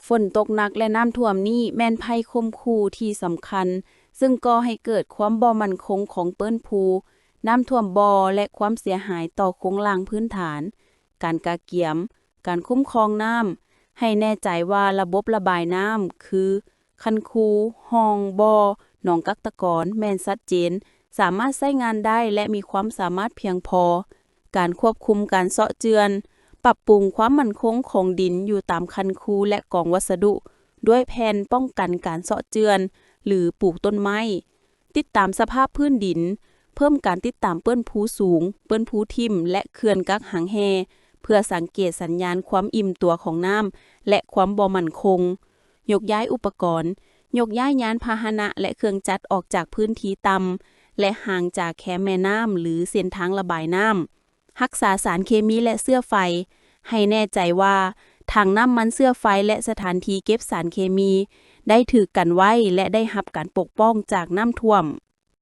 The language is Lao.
ຝົນຕົກໜັກ ແລະ ນ້ຳຖ້ວມນີ້ແມ່ນໄພຂົ່ມຂູ່ທີ່ສຳຄັນ ຊຶ່ງກໍ່ໃຫ້ເກີດຄວາມບໍ່ໝັ້ນຄົງຂອງເປີ້ນພູ, ນ້ຳຖ້ວມບໍ່ ແລະ ຄວາມເສຍຫາຍຕໍ່ໂຄງລ່າງພື້ນຖານ. ການກະກຽມ, ການຄຸ້ມຄອງນ້ຳ, ໃຫ້ແນ່ໃຈວ່າລະບົບລະບາຍນ້ຳ ຄື ຄັນຄູ, ຮ່ອງ, ບໍ່, ໜອງກັກຕະກອນ ແມ່ນຊັດເຈນ, ສາມາດໃຊ້ງານໄດ້ ແລະ ມີຄວາມສາມາດພຽງພໍ. ການຄວບຄຸມການເຊາະເຈື່ອນ, ປັບປຸງຄວາມໝັ້ນຄົງຂອງດິນຢູ່ຕາມຄັນຄູ ແລະ ກອງວັດສະດຸ ດ້ວຍແຜ່ນປ້ອງກັນການເຊາະເຈື່ອນ ຫຼື ປູກຕົ້ນໄມ້. ຕິດຕາມສະພາບພື້ນດິນ, ເພີ່ມການຕິດຕາມເປີ້ນພູສູງ, ເປີ້ນພູຖິ້ມ ແລະ ເຂື່ອນກັກຫັງແຮ່ ເພື່ອສັງເກດສັນຍານຄວາມອີ່ມຕົວຂອງນ້ຳ ແລະ ຄວາມບໍ່ໝັ້ນຄົງ. ຍົກຍ້າຍອຸປະກອນ, ຍົກຍ້າຍຍານພາຫະນະ ແລະ ເຄື່ອງຈັກອອກຈາກພື້ນທີ່ຕ່ຳ ແລະ ຫ່າງຈາກແຄມແມ່ນ້ຳ ຫຼື ເສັ້ນທາງລະບາຍນ້ຳ. ຮັກສາສານເຄມີ ແລະ ເຊື້ອໄຟ. ໃຫ້ແນ່ໃຈວ່າຖັງນ້ຳມັນເຊື້ອໄຟ ແລະ ສະຖານທີ່ເກັບສານເຄມີ ໄດ້ຖືກກັນໄວ້ ແລະ ໄດ້ຮັບການປົກປ້ອງຈາກນ້ຳຖ້ວມ.